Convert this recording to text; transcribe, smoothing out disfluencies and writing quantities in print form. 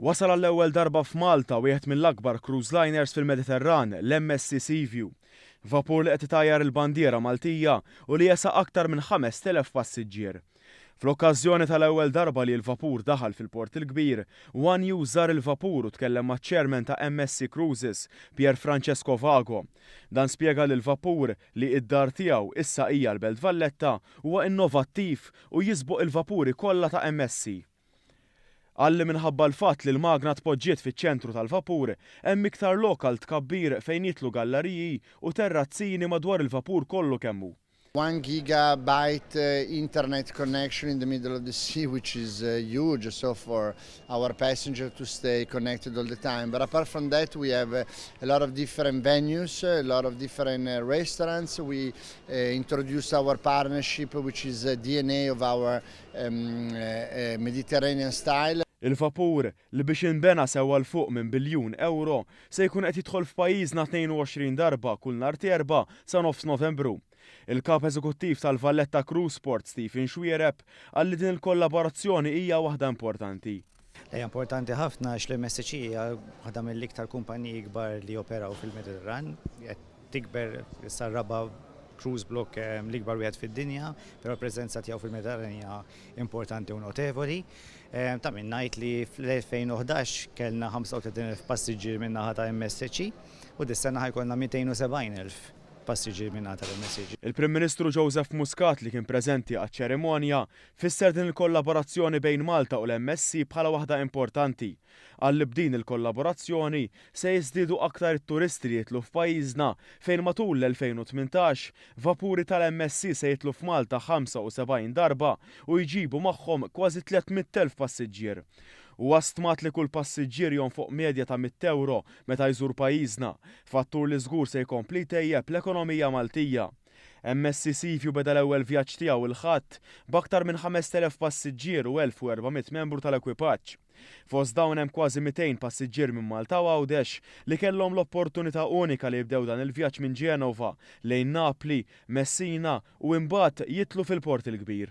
Wasal għall-ewwel darba f'Malta wieħed mill-akbar cruise liners fil-Mediterran, l-MSC Seaview. Vapur li qed itajjar il-bandiera Maltija u li jesa' aktar minn 5,000 passiġġier. Fl-okkażjoni tal-ewwel darba li l-vapur daħal fil-Port il-Kbir, one News żar il-vapur u tkellem maċ-Chairman ta' MSC Cruises, Pier Francesco Vago. Dan spjega li l-vapur, li id-dar tiegħu issa hija l-Belt Valletta, huwa innovattiv u jisboq il-vapuri kollha ta' MSC. Qal li minħabba l-fatt li l-magna tpoġġiet fiċ-ċentru tal-vapur, hemm iktar lok għal tkabbir fejn jidħlu gallariji u terrazzini madwar il-vapur kollu kemm hu. 1 gigabyte internet connection in the middle of the sea, which is huge, so for our passenger to stay connected all the time. But apart from that, we have a lot of different venues, a lot of different restaurants. We introduced our partnership, which is DNA of our Mediterranean style. Il-vapur, li biex inbena sewa 'l fuq minn biljun euro, se jkun qed jidħol f'pajjiżna 22 darba kull nhar t'Erbgħa sa nofs Novembru. Il-kap eżekuttiv tal-Valletta Cruise Port, Stephen Xuereb, qal li din il-kollaborazzjoni hija waħda importanti. Hija importanti ħafna għax l-MSC hija waħda mill-iktar kumpaniji kbar li operaw fil-Mediterran. Qed tikber, issa raba' cruise block, l-ikbar wieħed fid-dinja, però l-preżenza tiegħu fil-Mediterran hija importanti u notevoli. Ta' min ngħid li fl-2011 kellna 35,000 passiġġier minn naħa ta' MSC u dis-sena ħa jkollna 270,000 passiġġier minn naħa tal-MSC. Il-Prim Ministru Joseph Muscat, li kien preżenti għaċ-ċerimonja, fisser din il-kollaborazzjoni bejn Malta u l-MSC bħala waħda importanti. Qal li b'din il-kollaborazzjoni se jiżdiedu aktar it-turisti li jidħlu f'pajjiżna, fejn matul l-2018 vapuri tal-MSC se jidħlu f'Malta 75 darba u jġibu magħhom kważi 300,000 passiġġier. Huwa stmat li kull passiġġier jonfoq medja ta' 100 euro meta jżur pajjiżna, fattur li żgur se jkompli jtejjeb l-ekonomija Maltija. MSC Seaview beda l-ewwel vjaġġ tiegħu il-Ħadd b'aktar minn 5000 passiġġier u 1400 membru tal-ekwipaġġ. Fost dawn hemm kważi 200 passiġġier minn Malta u Għawdex li kellhom l-opportunità unika li jibdew dan il-vjaġġ minn Ġenova lejn Napli, Messina u imbagħad jidħlu fil-Port il-Kbir.